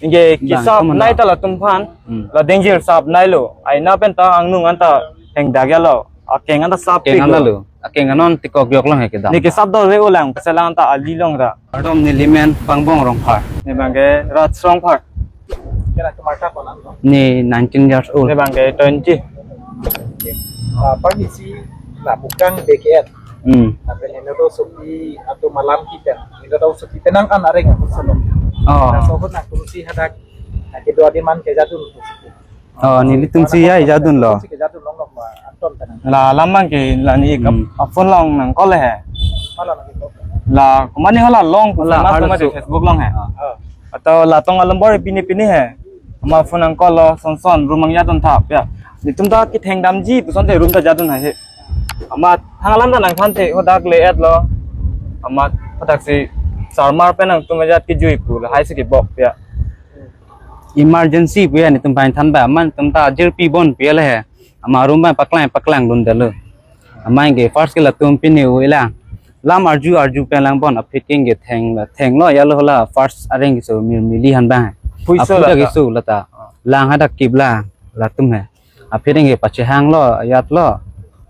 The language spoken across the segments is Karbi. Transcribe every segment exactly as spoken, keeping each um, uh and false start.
Nge bang, kisap teman nai ta. Ta latum aphan. Hmm. La danger sap nai lo. Aina pen ta angnung anta hengdak ya lo. Akeng anta sap. Akeng pik anta lo. Lo. Akeng anon tikok yok lang he kedam. Ne kisap do re ulang. Selang ta ali long ra. Kardom, ne Limen Pangbong Rongphar. Ne bang ke Raj Rongphar. Kena kemar ta konan lo. Ne nineteen years old. Ne bang ke twenty. Ah, permisi la Mukrang bek et. Hmm. Tapi ne do sopi atau malam kita. Ne do sopi penang an areng aku selom. Oh. Nah, sohot nak kursi hadak. Nah, kedua di man ke jadun. Oh, nelitum si ya jadun lo. Si ke jadun long long ma Anton tenang. La lamang ke la ne ik Hmm. a phone long nang call he. Malam lagi kok. La kumani hala long Hala, mas hala ma su. Facebook long he. Ah. Ah. Atau la tong alambor pini pini he. Ama phone nang call lo son son room ang jadun thap ya. Netum ta ketheng damji puson te room ta jadun ha he. Ama thang alam ta nangthan te hadak le et lo. Ama hadak si sarmar pen nangtum ajat kejui pu lahai si kebok ya. Emergency pu ya netum aphan than ba, amat netum ta jirpi bon pu ya le he. Ama room ba paklang paklang dun dalo. Ama ke first ke latum pini u ila. Lam arju arju pen lang bon aphi king ke theng la theng lo ya lo la first areng ke so mir mili han ba. Pui so Aphu la dak ta. Ke so la ta. Lang hadak kip la latum he. Aphi ring ke pachehang lo, ajat lo.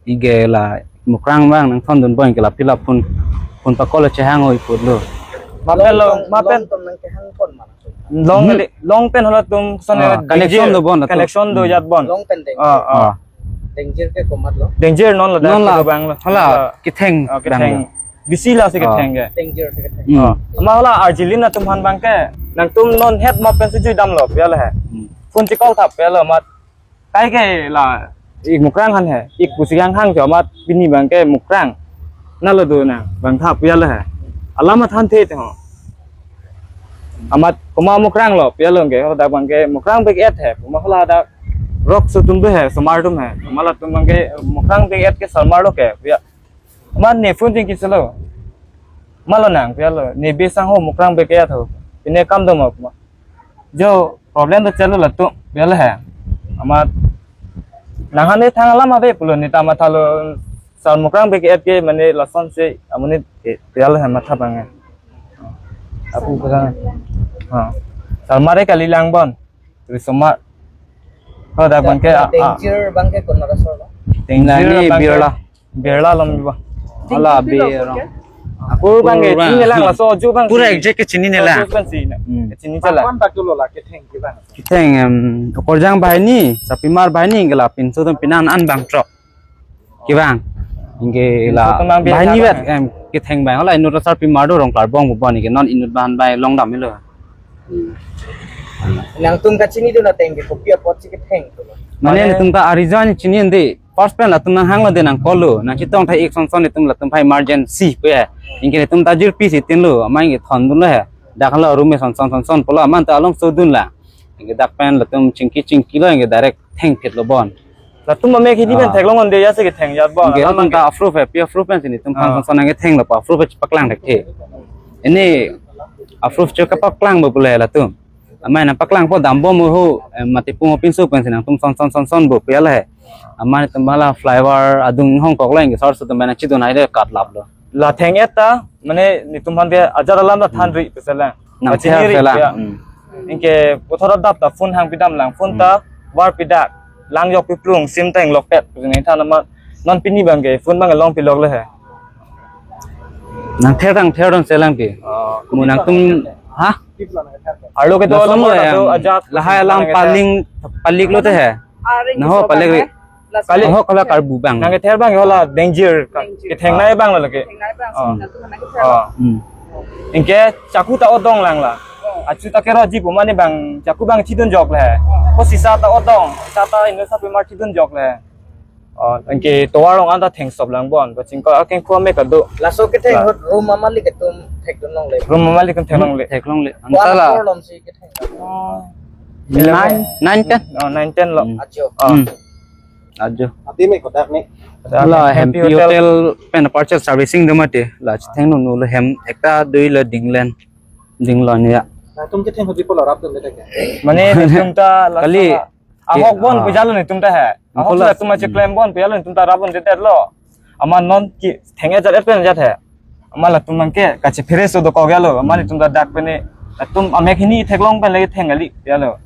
Ige la Mukrang bang nangthon dun bon ke la pila phone phone pa call chehang oi put lo. Mapen lo, mapen. Long ton nang kehang kon mana? Long Hmm? le, long pen hala tum son Ah, le connection danger. Do bon atum. Connection do Hmm. jat bon. Long pen deng. Ah, ah. Ah. Danger ke komat lo. Danger non la Non la. Dak bang lo. Hala La. Ketheng Ah, bang ketheng. Lo. Bisi la si Ah. ketheng ke. Danger si ketheng. Hmm. Ah. Ama hala arjilin atum aphan bang ke. Nangtum non het mapen si jui dam lo, ya le he. Hmm. Phone si call thap ya lo mat. Kai ke la ik Mukrang han he, ik pusi hang hang cho amat pini bang ke Mukrang. Na lo do na bang thap ya lo he. Alam athan the te ho. Amat koma Mukrang lo ya lo ke ho dak bang ke Mukrang bek et he. Koma hala dak rok so tum do he, somar tum he. Koma latum bang ke Mukrang bek et ke somar lo ke ya. Amat ne phone ting kiselo. Malo nang ya lo ne besang ho Mukrang bek et ho. Pine kam do ma. Jo problem do chalo latum, bel he. Amat nang hane thang alam ave pulo ne ta matha lo sar Mukrang bek et ke mane lason se amonit ke, bel he matha bang. Aku pesan. Ha. Sarmar e kali lang bon. Risomar. Ko dak bang ke, ah, ah. Danger bang ke kon nara solo. Danger Nani bang ke. Birla. Birla lom ba. Hala Tingki be pilo rong. Ke? Aku bang ke Pura. Chini lang laso oju bang Pura si. Exact ke chini ne la. Oju bang si na. Hmm. Chini chala. Bang bang tulo la ketheng ke bang. Ketheng em Okorjang banghini, Sarpimar banghini ke la pinso tum pinan an bang trok. Ke bang. Inge la Pinso tum bang banghini biar bet em ketheng bang hala inut Sarpimar do Rongkarbong bu bon ke non inut ban bai long dam lo. Hmm. Nangtum kachini do na teng ke kopi apot si ketheng tulo. Mane Mane tum ka arijan chini ande. First pen latum nang hang lo de nang call lo, nang chetong thai ik son son itum latum phai emergency pu ya. Inke itum ta jirpi si tin lo, amai inke thon dun lo he. Dak lo room e son son son son pulo amat ta along so dun la. Inke dak pen latum chingki chingki lo inke direct theng phit lo bon. Latum ame khidi pen Ah. theklong onde ya se ketheng ya bon. Inke alam latum ke. Ta approve he, pi approve pen sini tum Ah. phang son son nang ketheng lo pa approve he paklang thekthe. Ini approve cho kapaklang bo pule latum. Amai nang paklang po dam bom ho, eh, mati pung pinso pen si nangtum son son son son bo pu ya le. Amai tum bala flyover adung hong kok lo inke sar so tum bana chidun hai de kat lap lo. La theng et ta, mane netum aphan ke ajat alam ta than ri pesa lang. Nang Kachini ther ri pela. Ya. Hmm. Inke puthot adap ta phone hang pidam lang, phone ta Hmm. war pidak, lang yok piplung, sim ta inglok pet, pusi ne than amat, non pini bang ke, phone bang ke long pilok le he. Nang ther tang ther don selang ke. Oh. Mu nangtum, ha? Arlo ke Lason dola lo ya, do ajat lahai alam paling palik lo te he. Areng Naho iso palik bang ri. He. Lason Palik. Naho kala karbu bang. Nang kether bang hola danger ka. Danger. Ketheng nai bang lo lake. Ketheng nai bang, Oh. Nang tu mana kether. Oh. Hmm. Inke chaku ta odong lang la. Oh. Achu ta kero ji pumani bang chaku bang chidun jok le. Oh. Ko sisa ta odong, sisa ta ino Sarpimar chidun jok le. Oh, anke tovar long anta theng stop lang bon, ba chingko akeng kua me kado. Laso ketheng La. Hut room amalik atum thekdun longle. Room amalik atum thek longle. Thek longle. Ko Ansa la. Alam korlom si ketheng. Oh. Nine, nine, ten. Oh, nine, ten lo. Hmm. Ajo. Oh. Hmm. Ajo. Ati me kodak ni. Kodak La ni. Happy Happy Hotel. Hotel pen partial servicing do mate. La chitheng nu nu lo hem ekta dui lo dinglen. Dinglo ni ya. Nangtum ketheng hut di polo rap dun bete ke. Mane tum ta la Kali. Sama. Ahok bon Ah. Pujalo netum ta he. Ahok Angkola. La tuma cheklem bon pujalo netum ta rabon tetet lo. Ama non ki thenge jat et pen jat he. Ama latum nang ke kache phere so dokok ya lo. Ama netum ta dak pene Atum amek hini theklong pen lagi theng kali, ya lo.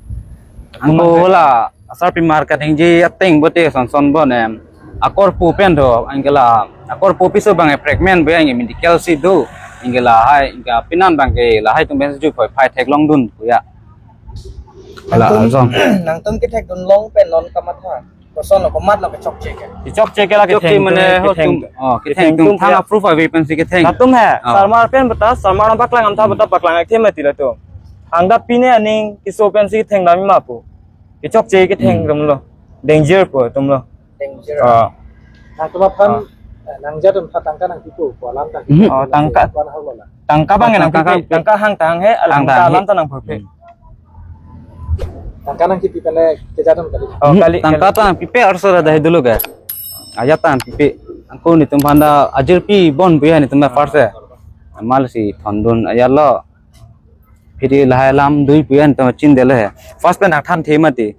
Angko la asarpimar kadingji ateng bote son son bon em. Akorpu pen do, anke la akorpu piso abang fragment bo ya, anke medical si do. Anke lahai, anke pinan abangke lahai atum pen si ju phoi phai theklongdun pu ya. Ala, nangtum, along. Nangtum kethekdunlong pen non kamatha. Koson lo, komat lo kechokche ke. Kechokche ke la. Chokche ketheng mane tum, ho ketheng tum, tum. Oh, ketheng ketheng tum tum thang ya. Approve ave pensi ketheng. Latum he, oh. Sarmar pen beta, sarmar nang paklang amtha beta paklang akhei mati latum. Hangda pine aning keso pensi ketheng dam ma pu. Kechokche ketheng Hmm. tum lo. Danger pu tum lo. Danger. Oh. Nangtum aphan, Oh. eh, nangja atum aphan tangka nangpipo pu alam ta. Mhm. Oh, tangka. Pu alam lo la. Tangka abang Oh, nang tangka pipi, kan. Tangka hang tang he, alam Hang tang tang he. Alam ta nangpipi. Hmm. Tangka nangkipi pen le kejadon kali. Oh, Hmm, kali, tangka kali. Ta nangpipe arso ra dahai dulu ke. Ajat ta nangpipe. Angko netum aphan ta ajirpi bon pu ya netum aphan first ya. Amal si thondun ajat lo. Phiri lahai alam dui pu ya netum chindele he. First pen nangthanthe mati.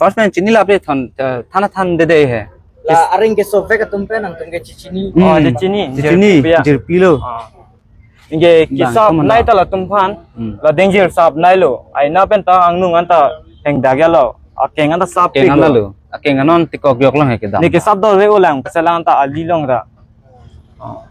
First pen chini lape thon, eh, than thandede he. La aring keso vek atum pen nangtum ke chechini. Hmm. Oh, chechini. Chechini, jirpi pu ya. Jirpi lo. Ah. Anke Bang, kesap kamu nai na. Ta latum aphan, Hmm. La danger sap nai lo. Aina pen ta angnung anta hengdak ya lo. Akeng anta sap Akeng pik lo. Anta lo. Akeng anon tikok yok long he kedam. Ne kesap dol re ulang, pasalang ta ali long ra. Oh.